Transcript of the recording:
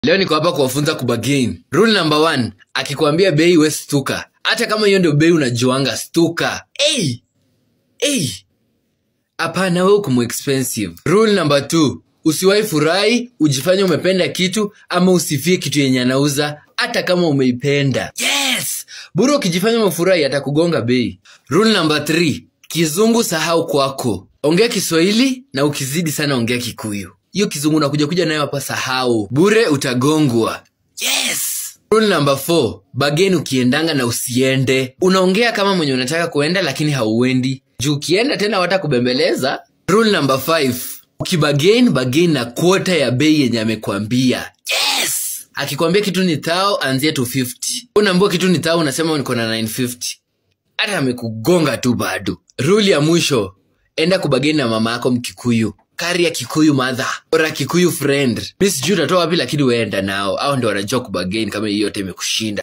Leo niko hapa kuwafunza kubargain. Rule number 1, akikwambia bei we stuka. Hata kama hiyo ndio bei unajuanga, stuka. Hey! Hey! Hapana, wewe uko expensive. Rule number 2, usiwahi furahi, ujifanye umependa kitu ama usifie kitu yenye anauza hata kama umeipenda. Yes! Bure ukijifanya umefurahi atakugonga bei. Rule number 3, kizungu sahau kwako. Ongea Kiswahili na ukizidi sana ongea Kikuyu. Hiyo kizungu unakuja kuja nayo hapa sahau. Bure utagongwa. Yes! Rule number 4, bargain ukiendanga na usiende. Unaongea kama mwenye unataka kuenda lakini hauendi. Juu ukienda tena watakubembeleza. Rule number 5, ukibargain, bargain na quarter ya bei yenye amekwambia. Yes! Akikwambia kitu ni thao, anzia 250. Unaambiwa kitu ni thao, unasema niko na 950. Hata amekugonga tu bado. Rule ya mwisho, enda kubargain na mama yako Mkikuyu. Carry a Kikuyu mother or a Kikuyu friend. Mimi sijui utatoa wapi lakini wewe enda nao. Hao ndio wanajua kubargain kama hiyo yote imekushinda.